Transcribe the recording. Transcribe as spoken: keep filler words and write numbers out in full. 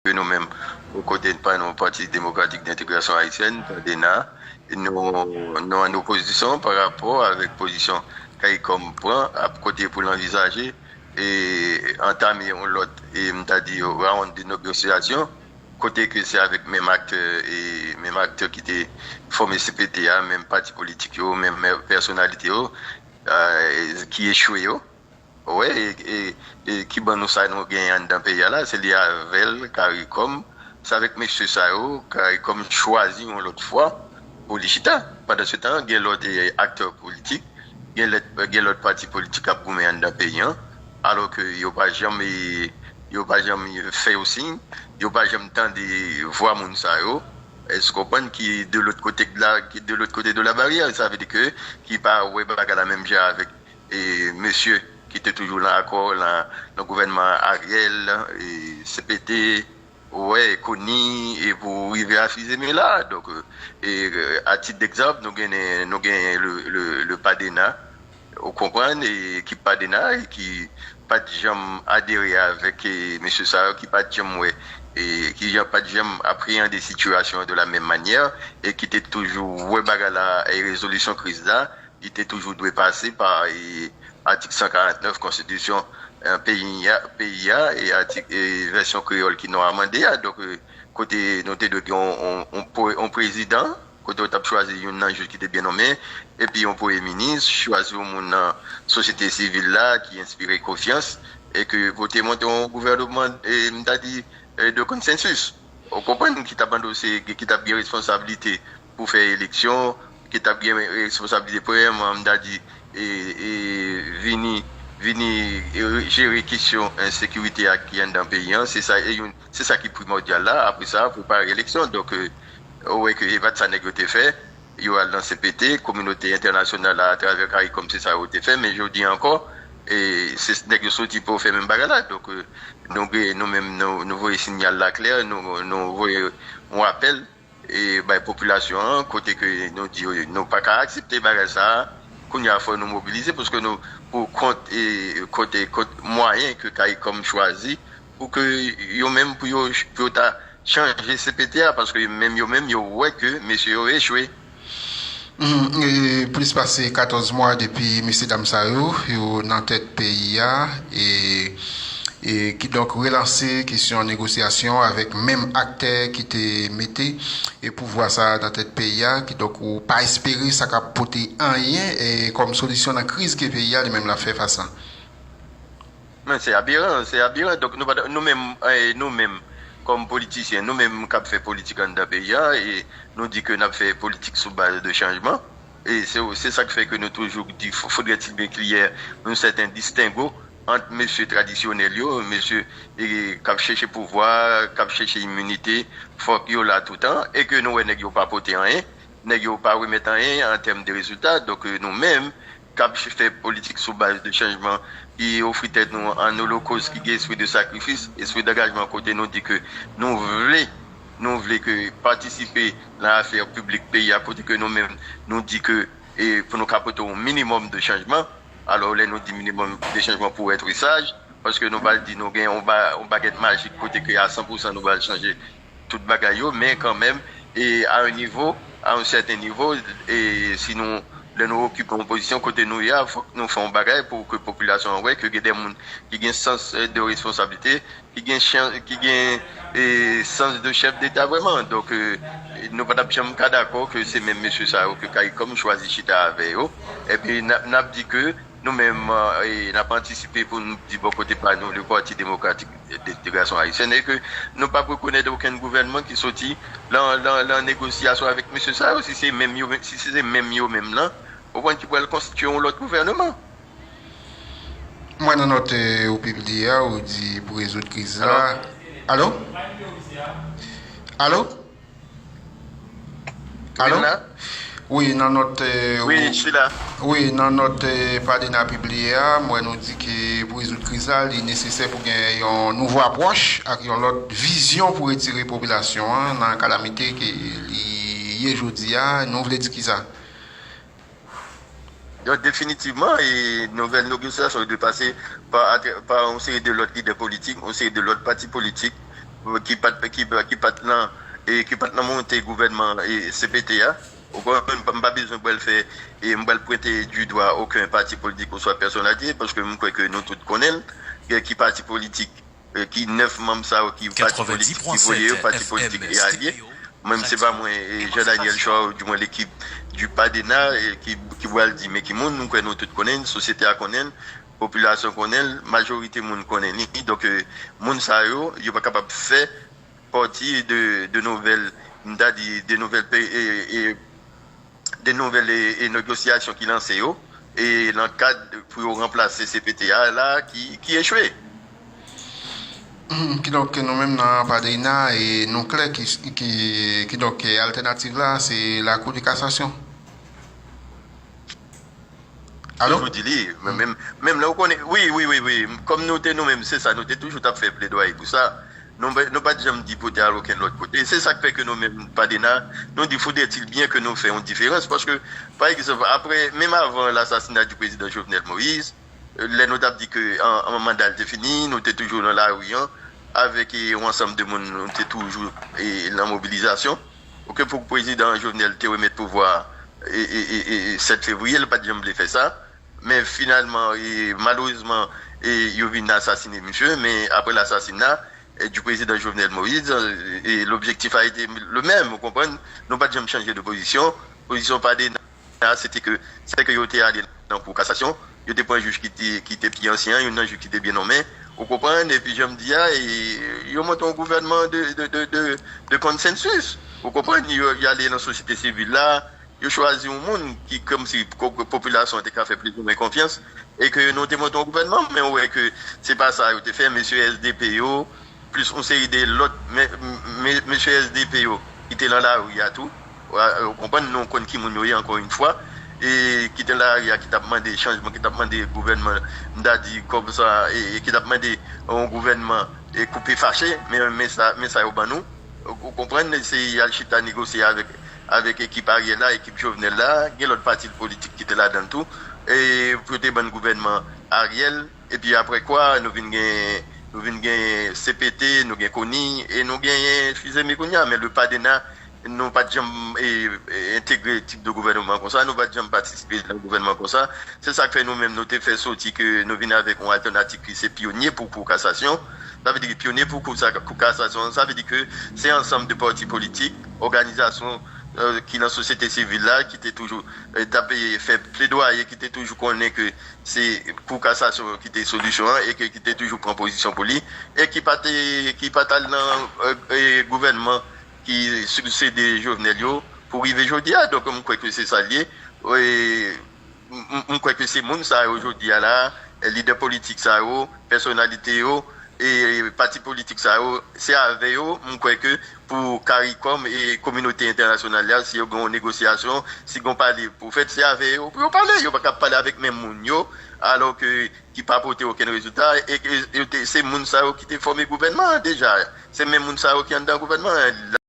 ke nou menm, bò kote pa nou, Pati Demokratik Dentegrasyon Ayisyèn, PADENA, nou, nou an opozisyon pa rapò avèk pozisyon CARICOM pran, ap kote pou l anvizaje e antame yon lòt, e m ta di, round de negosyasyon, kote ke se avèk menm aktè, e menm aktè ki te fòme C P T a, menm pati politik yo, menm pèsonalite yo, e, ki echwe yo. Wè, e, e, e ki ban nou sa nou genyen anndan peyi a la, se li avè l, CARICOM, se avèk mesye sa yo, CARICOM chwazi yon lòt fwa pou li chita. Pandan se tan, gen lòt, e, aktè politik, gen lòt, gen lòt pati politik k ap goumen anndan peyi an, alò ke yo pa janm, e, yo pa janm fè yo siy, yo pa janm tande vwa moun sa yo. Èske w konprann ki de lòt kote de la, ki de lòt kote de la baryè, sa vle di ke ki pa wè bagay la menm jan avèk e mesye ki te toujou nan akò, nan, nan gouvènman Ariel, e C P T, wè, Conille, e pou rive a Fils-Aimé la. Donk, e, a tit d'egzanp, nou genyen, nou genyen le, le, le PADENA, ou konprann, e ekip PADENA, e ki pa t janm adere avèk, e, mesye sa yo, ki pa t janm wè, e ki jan, pa t janm apreyande sitiyasyon an de la menm manyè, e ki te toujou wè bagay la, e rezolisyon kriz la, li te toujou dwe pase pa, e, atik san karant nèf konstitisyon, e, peyi a, peyi a, e atik, e vèsyon kreyòl ki nou amande a. Donk, e, kote nou te dwe gen yon, yon, yon pre-, yon prezidan, kote yo t ap chwazi youn nan jij ki te byen nonmen, epi yon premye minis, chwazi yon moun nan sosyete sivil la ki enspire konfyans, e ke pou te monte yon gouvènman, e, m ta di, e, de konsensis. Ou konprann, ki t ap andose, ki t ap gen responsablite pou fè eleksyon, ki t ap gen responsablite premyèman, m ta di, e, e, vini, vini, e, jere kesyon ensekirite a ki anndan peyi an. Se sa, e youn, se sa ki primòdyal la. Apre sa, prepare eleksyon. Donk, e, ou wè ke e pa t sa nèg yo te fè. Yo al nan C P T, kominote entènasyonal la, atravè CARICOM, se sa yo te fè. Men jodi a ankò, e se nèg yo soti pou fè menm bagay la. Donk, e, nou, nou menm, nou, nou voye siyal la klè, nou, nou voye yon apèl, e bay popilasyon an, kote ke nou di yo, nou pa ka aksepte bagay sa a. Kounye a, fò nou mobilize, paske nou, pou kont, e, kote, kont mwayen ke CARICOM chwazi, pou ke yo menm, pou yo, pou yo ta chanje C P T a, paske menm yo menm, yo wè ke mesye yo echwe. Mhm, e plis pase katòz mwa depi mesye dam sa yo, yo nan tèt peyi a, e, e kidonk relanse kesyon negosyasyon avèk menm aktè ki te mete, e pouvwa sa a nan tèt peyi a, kidonk ou pa espere sa k ap pote anyen, e kòm solisyon nan kriz ke peyi a li menm l ap fè fas la. Men se aberan, se aberan. Donk nou pa, nou menm, e, nou menm, kòm politisyen, nou menm k ap fè politik anndan peyi a, e nou di ke n ap fè politik sou baz de chanjman. E se, se sa k fè ke nou toujou di, fo-, faudrait-il bien qu'il y ait un certain distinguo ant mesye tradisyonèl yo, mesye, e, k ap chèche pouvwa, k ap chèche iminite, fòk yo la toutan, e ke nou wè nèg yo pa pote anyen, nèg yo pa remèt anyen an tèm de rezilta. Donk, e, nou menm, k ap fè politik sou baz de chanjman, ki ofri tèt nou an olokòs, ki gen espri de sakrifis, espri dangajman, kote nou di ke nou vle, nou vle ke patisipe nan afè piblik peyi a, kote ke nou menm, nou di ke, e, pou nou ka pote yon minimòm de chanjman. Alò, lè nou di minimòm de chanjman pou être sage, paske nou pral di nou gen yon ba-, yon bagèt majik kote ke a san pou san nou pral chanje tout bagay yo, men kanmenm, e a yon nivo, a yon sèten nivo, e si nou, lè nou okipe yon pozisyon kote nou ye a, fòk nou fè yon bagay pou ke popilasyon an wè ke gen de moun ki gen sans, e, de responsablite, ki gen chan-, ki gen, e, sans de chèf deta vrèman. Donk, e, nou pa t ap janm ka dakò ke se menm mesye sa yo ke CARICOM chwazi chita avè yo. Epi, n ap, n ap di ke nou menm, e, n ap antisipe pou nou di bò kote pa nou, le Parti Démocratique d'Intégration Haïtienne, e ke nou p ap rekonèt okenn gouvènman ki soti lan, lan, lan negosyasyon avèk mesye sa yo, si se menm yo, si se menm yo menm lan, ou konprann, ki pral konstitye yon lòt gouvènman. Mwen nan nòt, e, ou pibliye a, ou di pou rezoud kriz la. Alo? Alo? Alo? Wi, nan nòt, e, wi, ou, wi, nan nòt, e, Padena pibliye a, mwen nou di ke pou rezoud kriz la, li nesesè pou gen yon nouvo apwòch ak yon lòt vizyon pou retire popilasyon an nan kalamite ke li ye jodi a. Nou vle di kisa? Donk, definitivman, e nouvèl negosyasyon yo dwe pase pa, pa yon seri de lòt lidè politik, yon seri de lòt pati politik, ki pa t, ki, ki pa t nan, e ki pa t nan monte gouvènman e C P T a. Ou konprann, m pa bezwen pral fè, e m pral pwente du doigt okenn pati politik oswa pèsonalite, paske m kwè ke nou tout konnen l, ki pati politik, e ki nèf manm sa yo, ki pati politik ki voye yo, pati politik e alye. Mwen, se pa mwen, e Jean Daniel Chouard, ou di mwen lekip du PADENA, e ki, ki pral di men ki moun, m kwè nou tout konnen l, sosyete a konnen l, popilasyon konnen l, majorite moun konnen li. Donk, e, moun sa yo, yo pa kapab fè pati de, de nouvèl, m ta di, de nouvèl pe-, e, e, de nouvèl e, e negosyasyon ki lanse yo, e nan kad pou yo ranplase C P T a la ki, ki echwe. Kidonk, nou menm nan PADENA, e nou klè ki, ki, kidonk, altènativ la, se Lakou de Kasasyon. Alo? Toujou di li, menm, menm lè ou konnen, wi, wi, wi, wi, kòm nou te nou menm, se sa, nou te toujou t ap fè pledwaye pou sa. Nou, nou pa t janm di pou te al okenn lòt kote. Se sa k fè ke nou menm, PADENA, nou di faudrait-il bien que nou fè yon diferans, paske, pa egzanp, apre, menm avan lasasina di prezidan Jovenel Moïse, lè nou t ap di ke an, an manda l te fini, nou te toujou nan lari an, avèk e, yon ansanm de moun, nou te toujou e, nan mobilizasyon, pou ke pou prezidan Jovenel te remèt pouvwa e, e, e, e, sèt fevriye, l pa t janm vle fè sa. Men finalman, e, malerezman, e, yo vin asasine misye, men apre lasasina e, du prezidan Jovenel Moïse, e, e, l'objectif a été le même, ou konprann? Nou pa t janm chanje de pozisyon. Pozisyon PADENA, se te ke, se ke yo te ale nan kou kasasyon, yo te pran jij ki te, ki te pi ansyen an, youn nan jij ki te byen nonmen, ou konprann? Epi jan m di a, e, yo monte yon gouvènman de, de, de, de, de konsansis, ou konprann? Yo, yo ale nan sosyete sivil la, yo chwazi yon moun ki kòmsi ko-, ko-, popilasyon an te ka fè plizoumwen konfyans, e ke nou te monte yon gouvènman, men ou wè ke se pa sa yo te fè, mesye S D P yo, plis yon seri de lòt me-, me-, mesye S D P yo ki te nan lari a tou. Ou konprann, nou konn ki moun yo ye, ankò yon fwa, e ki te nan lari a, ki t ap mande chanjman, ki t ap mande gouvènman, m ta di kòm sa, e, e ki t ap mande yon gouvènman e koupe fache, men, men sa, men sa yo ban nou. Ou konprann, se y al chita negosye avèk, avèk ekip Ariel la, ekip Jovenel la, gen lòt pati politik ki te ladan l tou, e pou yo te ban n gouvènman Ariel, epi apre kwa, nou vin gen, nou vin gen C P T, nou gen Conille, e nou genyen Fils-Aimé kounye a, men le PADENA, nou pa t janm e, e, entegre tip de gouvènman konsa, nou pa t janm patisipe nan gouvènman konsa. Se sa k fè nou menm, nou te fè soti ke nou vin avèk yon altènativ ki se pyonye pou kou kasasyon. Sa vle di ke pyonye pou kou sa, kou kasasyon, sa vle di ke se ansanm de pati politik, òganizasyon, e, ki nan sosyete sivil la, ki te toujou, e, t ap, e, fè pledwaye, ki te toujou konnen ke se kou kasasyon ki te solisyon an, e ke, ki te toujou pran pozisyon pou li, e ki pa te, ki pa t al nan, e, e, gouvènman ki siksede Jovenel yo pou rive jodi a. Donk, m kwè ke se sa l ye. E, m, m, m kwè ke se moun sa yo jodi a la, e, lidè politik sa yo, pèsonalite yo, e pati politik sa yo, se avè yo, m kwè ke pou CARICOM e kominote entènasyonal la, si yo gen yon negosyasyon, si gen yon pale pou fèt, se avè yo pou yo pale. Yo pa ka pale avèk menm moun yo, alò ke ki pa pote okenn rezilta, e ke yo te, se moun sa yo ki te fòme gouvènman an deja. Se menm moun sa yo ki anndan gouvènman an.